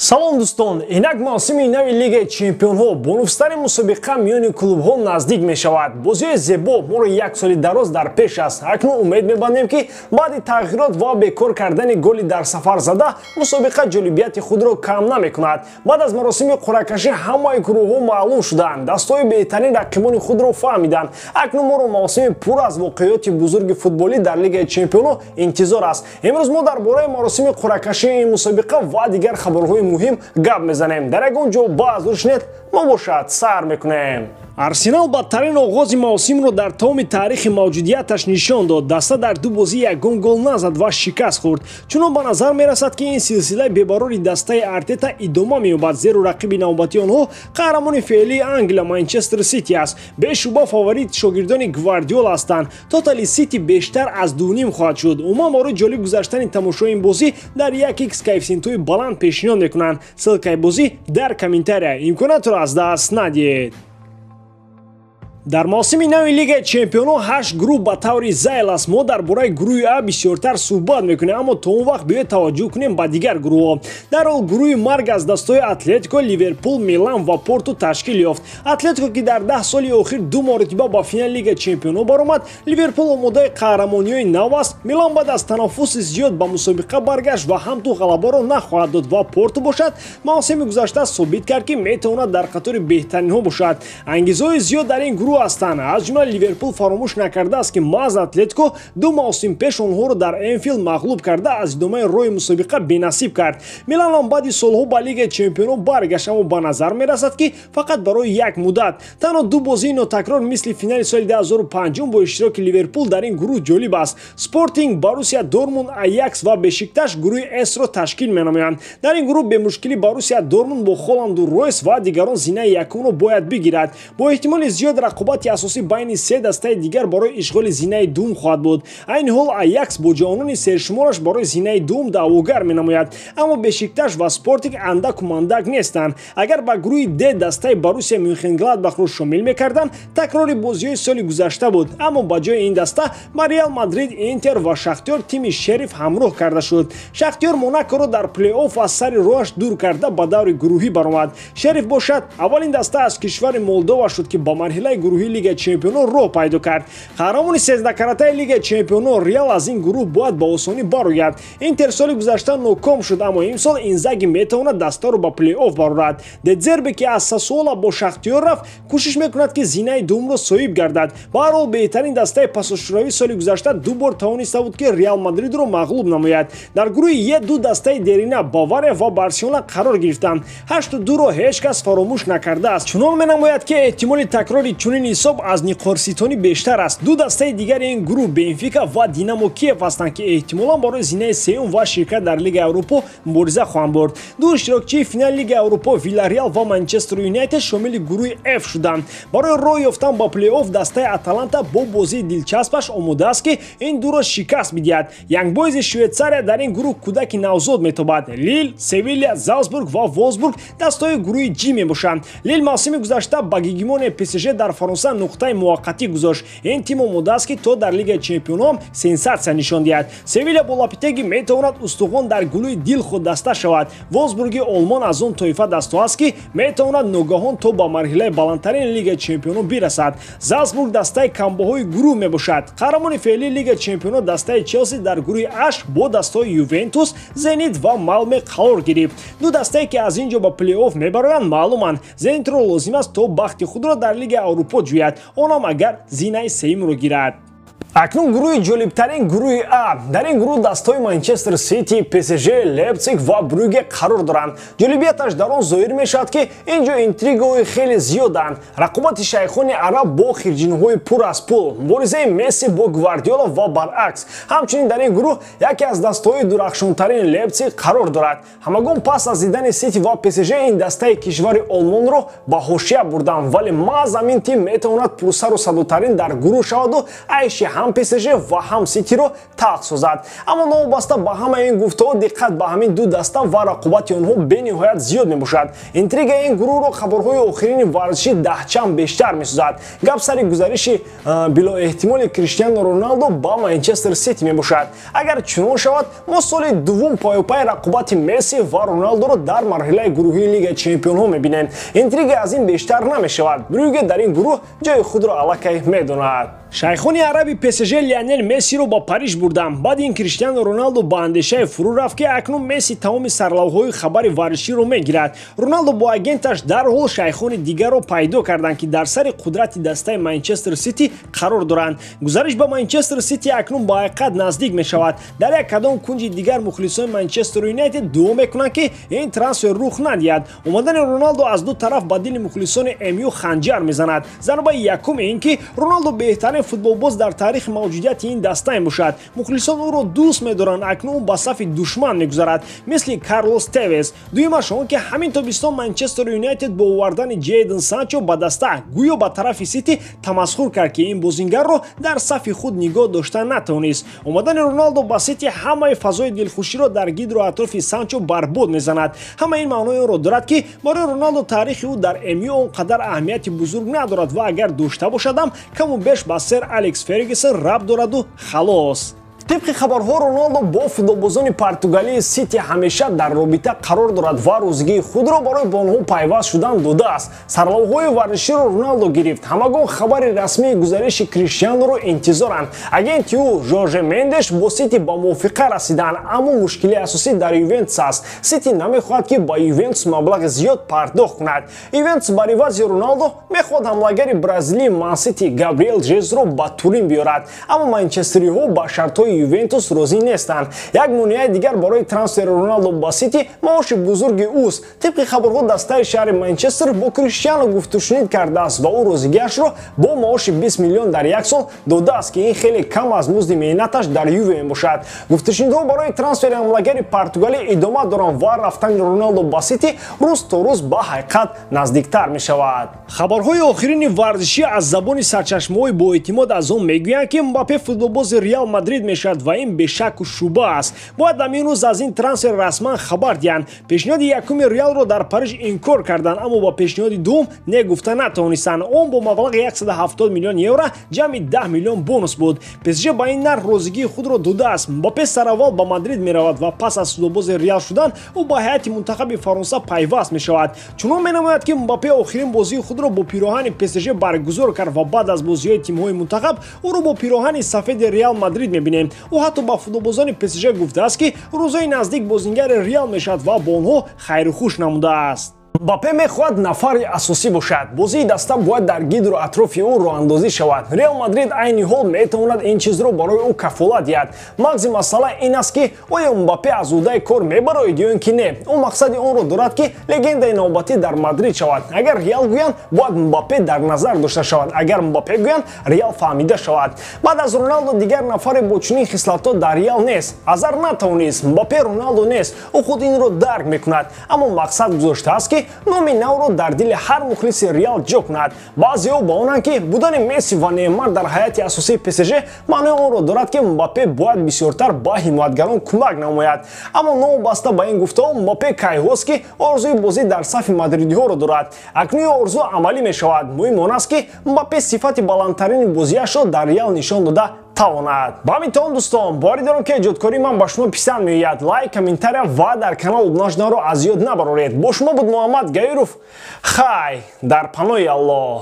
Салом дӯстон, инак мавсими нави Лигаи Чемпионҳо бо нуфузтарин мусобиқа миёни клубҳо наздик мешавад. Бозиҳои зебо моро як соли дароз дар пеш аст. Акнун умед мебандем, ки баъди тағйирот ва бекор кардани голи дар сафар зада, мусобиқа ҷолибияти худро кам намекунад. Баъд аз маросими қуръакашӣ ҳамаи гурӯҳҳо маълум шуданд, дастҳои беҳтарин рақибони худро фаҳмиданд. Акнун моро мавсими пур аз воқеиёти бузурги футболӣ дар Лигаи Чемпионҳо интизор аст. Имрӯз мо дар бораи маросими қуръакашии ин мусобиқа ва дигар хабарҳои муҳим гап мезанем. Дар ягон ҷо баъз рӯшнед, мо бошад сар мекунем. Арсенал бадтарин оғози мавсимро дар тамоми таърихи мавҷудияташ нишон дод. Даста дар ду бозӣ ягон гол назад ва шикаст хӯрд. Чунон ба назар мерасад, ки ин силсилаи бебарори дастаи Артета идома меёбад, зеро рақиби навбатии онҳо қаҳрамони феълии Англия Манчестер Сити аст. Бешубҳа, фаворит шогирдони Гвардиола ҳастанд. Тотали Сити бештар аз 2.5 хоҳад шуд. Умуман, барои ҷолиб гузаштани тамошои ин бозӣ дар 1x коэффисиентҳои баланд пешниҳод мекунанд. Ссылкаи бозӣ дар комментария. Имкониятро аз даст надиҳед. Дар мавсими нави Лигаи Чемпионҳо ҳашт гурӯҳ ба таври зайл аст. Мо дар бораи гурӯҳи А бисёртар суҳбат мекунем, аммо то он вақт биёед таваҷҷӯҳ кунем ба дигар гурӯҳҳо. Дар ҳол, гурӯҳи марг аз дастҳои Атлетико, Ливерпул, Милан ва Порту ташкил ёфт. Атлетико, ки дар 10 соли охир ду маротиба ба финали Лигаи Чемпионҳо баромад, Ливерпул омодаи қаҳрамониҳои нав аст, Милан баъд аз танаффуси зиёд ба мусобиқа баргашт ва ҳам ту ғалабаро нахоҳад дод ва Порту бошад, мавсими гузашта собит кард, ки метавонад дар қатори беҳтаринҳо бошад. Ангизаҳои зиёд дар ин гурӯҳ ҳастанд. Аз ҷумла Ливерпул фаромӯш накардааст, ки маҳз Атлетико ду мавсим пеш онҳоро дар Энфилд мағлуб карда, аз идомаи роҳи мусобиқа бенасиб кард. Милан ҳам баъди солҳо ба Лигаи Чемпионҳо баргашт, аммо ба назар мерасад, ки фақат барои як муддат. Танҳо ду бозии нотакрор, мисли финали соли 2005 бо иштироки Ливерпул, дар ин гурӯҳ ҷолиб аст. Спортинг, Борусия Дортмунд, Аякс ва Бешикташ гурӯҳи С-ро ташкил менамоянд. Дар ин гурӯҳ бемушкилӣ Борусия Дортмунд бо Холанду, Ройс ва дигарон зинаи якумро бояд бигирад. Бо эҳтимоли зиёд рақобати асосӣ байни се дастаи дигар барои ишғоли зинаи дуюм хоҳад буд. Айни ҳол Аякс бо ҷавонони сершумораш барои зинаи дуюм даъвогар менамояд, аммо Бешикташ ва Спортинг андаку мандак нестанд. Агар ба гурӯҳи Д дастаи Борусия Мюнхенгладбахро шомил мекарданд, такрори бозиҳои соли гузашта буд, аммо ба ҷои ин даста ба Реал Мадрид, Интер ва Шахтёр тими Шериф ҳамроҳ карда шуд. Шахтёр Монакоро дар плей-офф аз сари роҳаш дур карда, ба даври гурӯҳӣ баромад. Шериф бошад, аввалин даста аз кишвари Молдова шуд, ки ба марҳилаи гурӯҳии Лигаи Чемпионҳо роҳ пайдо кард. Қаҳрамони сездаҳкаратаи Лигаи Чемпионҳо Реал аз ин гурӯҳ бояд ба осонӣ барояд. Интер соли гузашта ноком шуд, аммо имсол Инзаги метавонад дастаро ба плей-офф барорад. Дедзербе, ки аз Сасуола бо Шахтёр рафт, кӯшиш мекунад, ки зинаи дуюмро соҳиб гардад. Ба ҳар ҳол, беҳтарин дастаи пасошӯравӣ соли гузашта ду бор тавониста буд, ки Реал Мадридро мағлуб намояд. Дар гурӯҳи Е ду дастаи дерина Бавария ва Барселона қарор гирифтанд. 8-2-ро ҳеҷ кас фаромӯш накардааст. Чунон менамояд, ки эҳтимоли такрори чунин ҳисоб аз ниқорситонӣ бештар аст. Ду дастаи дигари ин гурӯҳ Бенфика ва Динамо Киев ҳастанд, ки эҳтимолан барои зинаи сеюм ва ширкат дар Лигаи Аврупо мубориза хоҳанд бурд. Ду иштирокчии финали Лигаи Аврупо, Вилареал ва Манчестер Юнайтед, шомили гурӯҳи Ф шуданд. Барои роҳ ёфтан ба плей-офф дастаи Аталанта бо бозии дилчаспаш омода аст, ки ин дуро шикаст бидиҳад. Янгбойзи Швейтсария дар ин гурӯҳ кӯдаки навзод метобад. Лил, Севиля, Залсбург ва Волсбург дастаҳои гурӯҳи Ҷ мебошанд. Лил мавсими гузашта ба гегемония ПСЖ дар Фаронса нуқтаи муваққатӣ гузошт. Ин тим омода аст, ки то дар Лигаи Чемпионҳо сенсатсия нишон диҳад. Севиля бо Лопетеги метавонад устухон дар гулӯи дил худ даста шавад. Волсбурги Олмон аз он тоифа дастҳо аст, ки метавонад ногаҳон то ба марҳилаи баландтарини Лигаи Чемпионҳо бирасад. Залсбург дастаи камбоҳои гурӯҳ мебошад. Қаҳрамони феълии Лигаи Чемпионҳо дастаи Челси дар гурӯҳи H бо дастҳои Ювентус, Зенит ва Малме қарор гирифт. Ду дастае, ки аз ин ҷо ба плей-офф мебароянд, маълуманд. Зенитро лозим аст, то бахти худро дар Лигаи Аврупо ҷӯяд, он ҳам агар зинаи сеюмро гирад. Акнун гурӯҳи ҷолибтарин, гурӯҳи А. Дар ин гурӯҳ дастҳои Манчестер Сити, ПСЖ, Лейпсиг ва Брюге қарор доранд. Ҷолибияташ дар он зоҳир мешавад, ки ин ҷо интригаҳои хеле зиёданд: рақобати шайхони араб бо хирҷинҳои пур аз пул, муборизаи Месси бо Гвардиола ва баръакс. Ҳамчунин дар ин гурӯҳ яке аз дастҳои дурахшонтарин Лейпсиг қарор дорад. Ҳамагон пас аз дидани Сити ва ПСЖ ин дастаи кишвари Олмонро ба ҳошия бурданд, вале маҳз ҳамин тим метавонад пурсару садотарин дар гурӯҳ шаваду айши ҳам ПСЖ ва ҳам Ситиро талх созад. Аммо новобаста ба ҳамаи ин гуфтаҳо, диққат ба ҳамин ду даста ва рақобати онҳо бениҳоят зиёд мебошад. Интригаи ин гурӯҳро хабарҳои охирини варзишӣ даҳчанд бештар месозад. Гап сари гузариши билоэҳтимоли Криштиану Роналдо ба Манчестер Сити мебошад. Агар чунон шавад, мо соли дуввум паёпай рақобати Месси ва Роналдоро дар марҳилаи гурӯҳии Лигаи Чемпионҳо мебинем. Интрига аз ин бештар намешавад. Брюге дар ин гурӯҳ ҷои худро аллакай медонад. Шайхони араби ПСЖ Лионел Мессиро ба Париж бурданд. Баъд ин Криштиану Роналдо ба андешае фурӯ рафт, ки акнун Месси тамоми сарлавҳҳои хабари варзиширо мегирад. Роналдо бо агенташ дарҳол шайхони дигарро пайдо карданд, ки дар сари қудрати дастаи Манчестер Сити қарор доранд. Гузариш ба Манчестер Сити акнун ба ҳақиқат наздик мешавад. Дар як кадом кунҷи дигар мухлисони Манчестер Юнайтед дуо мекунанд, ки ин трансфер рух надиҳад. Омадани Роналдо аз ду тараф ба дили мухлисони МЮ ханҷар мезанад. Зарбаи якум ин ки Роналдо беҳтарин футболбоз дар таърихи мавҷудияти ин даста мебошад. Мухлисон ӯро дӯст медоранд, акнун ӯ ба сафи душман мегузарад, мисли Карлос Тевес. Дуюмаш он ки ҳамин тобистон Манчестер Юнайтед бо овардани Ҷейден Санчо ба даста гӯё ба тарафи Сити тамасхур кард, ки ин бозингарро дар сафи худ нигоҳ дошта натавонист. Омадани Роналдо ба Сити ҳамаи фазои дилхуширо дар гирду атрофи Санчо барбод мезанад. Ҳама ин маънои онро дорад, ки барои Роналдо таърихи ӯ дар МЮ он қадар аҳамияти бузург надорад ва агар дошта бошадам, каму беш ба сэр Алекс Фергюсон рабт дораду халос. Тибқи хабарҳо, Роналдо бо футболбозони португалии Сити ҳамеша дар робита қарор дорад ва рӯзгии худро барои ба онҳо пайваст шудан додааст. Сарлавҳҳои варзиширо Роналдо гирифт. Ҳамагон хабари расмии гузариши Криштиануро интизоранд. Агенти ӯ Жорже Мендеш бо Сити ба мувофиқа расиданд, аммо мушкили асосӣ дар Ювентус аст. Сити намехоҳад, ки ба Ювентус маблағи зиёд пардохт кунад. Ювентус бар ивази Роналдо мехоҳад ҳамлагари бразилии Ман-Сити Габриэл Жезусро ба Турин биёрад, аммо манчестериҳо ба шартҳои Ювентус розӣ нестанд. Як монеаи дигар барои трансфери Роналдо ба Сити маоши бузурги ӯст. Тибқи хабарҳо, дастаи шаҳри Манчестер бо Криштиану гуфтушунид кардааст ва ӯ розигиашро бо маоши 20 миллион дар як сол додааст, ки ин хеле кам аз музди меҳнаташ дар Юве мебошад. Гуфтушунидҳо барои трансфери ҳамлагари португалӣ идома доранд ва рафтани Роналдо ба Сити рӯз то рӯз ба ҳақиқат наздиктар мешавад. Хабарҳои охирини варзишӣ аз забони сарчашмаҳои боэътимод аз он мегӯянд, ки Мбаппе футболбози Реал Мадрид мешавад ва ин бешаку шуба аст. Бояд ҳамин рӯз аз ин трансфер расман хабар диҳанд. Пешниҳоди якуми Реалро дар Париж инкор карданд, аммо ба пешниҳоди дуюм не гуфта натавонистанд. Он бо маблағи 170 миллион евро ҷамъи 10 миллион бонус буд. ПСЖ ба ин нарх розигии худро додааст. Мбаппе сараввал ба Мадрид меравад ва пас аз футболбози Реал шудан ӯ ба ҳайати мунтахаби Фаронса пайваст мешавад. Чунон менамояд, ки Мбаппе охирин бозии худро бо пироҳани ПСЖ баргузор кард ва баъд аз бозиҳои тимҳои мунтахаб ӯро бо пироҳани сафеди Реал Мадрид мебинем. Ӯ ҳатто ба футболбозони ПСЖ гуфтааст, ки рӯзҳои наздик бозингари Реал мешавад ва бо онҳо хайру хуш намудааст. Мбаппе мехоҳад нафари асосӣ бошад. Бозии даста бояд дар гирду атрофи ӯ роҳандозӣ шавад. Реал Мадрид айни ҳол метавонад ин чизро барои ӯ кафолат диҳад. Мағзи масъала ин аст, ки оё Мбаппе аз ӯҳдаи кор мебарояд ё ин ки не. Ӯ мақсади онро дорад, ки легендаи навбатӣ дар Мадрид шавад. Агар Реал гӯянд, бояд Мбаппе дар назар дошта шавад. Агар Мбаппе гӯянд, Реал фаҳмида шавад. Баъд аз Роналдо дигар нафаре бо чунин хислатҳо дар Реал нест. Азар натавонист. Мбаппе Роналдо нест. Ӯ худ инро дарк мекунад, аммо мақсад гузоштааст, ки номи навро дар дили ҳар мухлиси Реал ҷо кунад. Баъзеҳо ба онанд, ки будани Месси ва Неймар дар ҳайати асосии ПСЖ маънои онро дорад, ки Мбаппе бояд бисёртар ба ҳимоятгарон кӯмак намояд. Аммо новобаста ба ин гуфтаҳо, Мбаппе кайҳост, ки орзуи бозӣ дар сафи мадридиҳоро дорад. Акнун ин орзу амалӣ мешавад. Муҳим он аст, ки Мбаппе сифати баландтарини бозиашро дар Реал нишон дода тавонад. Ба ҳамин то он, дӯстон, боварӣ дорам, ки эҷодкории ман ба шумо писанд меояд. Лайк, комментария ва дар канал обуна шуданро аз ёд набароред. Бо шумо буд Муҳаммад Гаиров. Хай, дар паноҳи Аллоҳ.